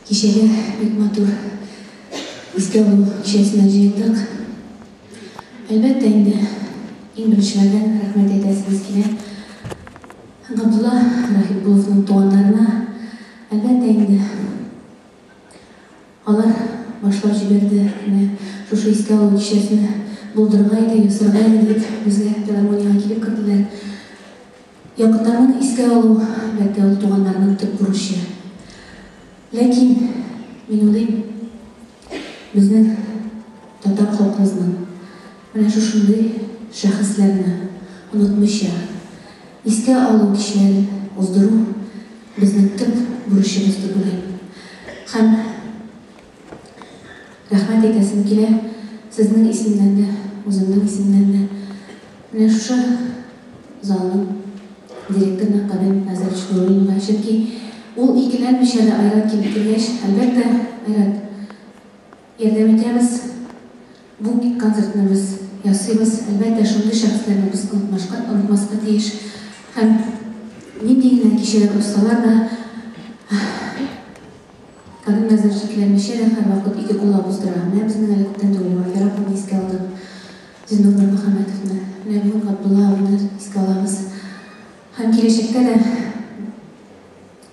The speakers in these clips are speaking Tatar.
Кичәгә бик матур искә алу кичәсенә җыелдык. Әлбәттә инде, иң беренчеләрдән рәхмәт әйтәсебез килә. Габдулла Рахипуловның туганнарына, әлбәттә инде, алар башлап җибәрде, менә шушы искә алу кичәсен булдырырга иде, ясарга иде дип, безгә филармониягә килеп керделәр. Якыннарның искә алу, әлбәттә, ул туганнарның төп бурычы. Ләкин, мин уйлыйм, безнең татар халкыбызның менә шушындый шәхесләрне онытмыйча, искә алу кичәләрен уздыру безнең төп бурычыбыз дип уйлыйм. Һәм рәхмәт әйтәсем килә сезнең исемнән дә, үземнең исемнән дә. Менә шушы залның директорына Кадыйм Назарович Нуруллинга, чөнки ул икеләнмичә дә Айрат килеп кергәч, әлбәттә, Айрат, ярдәм итәбез, бу концертны без ясыйбыз, әлбәттә, шундый шәхесләрне без онытмашка, онытмаска тиеш. Һәм нинди генә кичәләр узсалар да, Кадыйм Назарович икеләнмичә дә һәрвакыт ике куллап уздыра. Менә безнең әле күптән түгел Вафира апаны искә алдык. Зиннур Нурмөхәммәтовны, менә бүген Габдулла абыйны искә алабыз. Һәм киләчәктә дә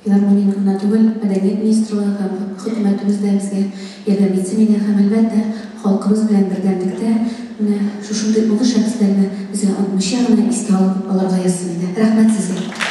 филармонияне генә түгел, мәдәният министрлыгы һәм хөкүмәтебез дә безгә ярдәм итсен иде һәм, әлбәттә, халкыбыз белән бердәмлектә менә шушындый олы шәхесләрне безгә онытмыйча гына искә алып алырга язсын иде. Рәхмәт сезгә!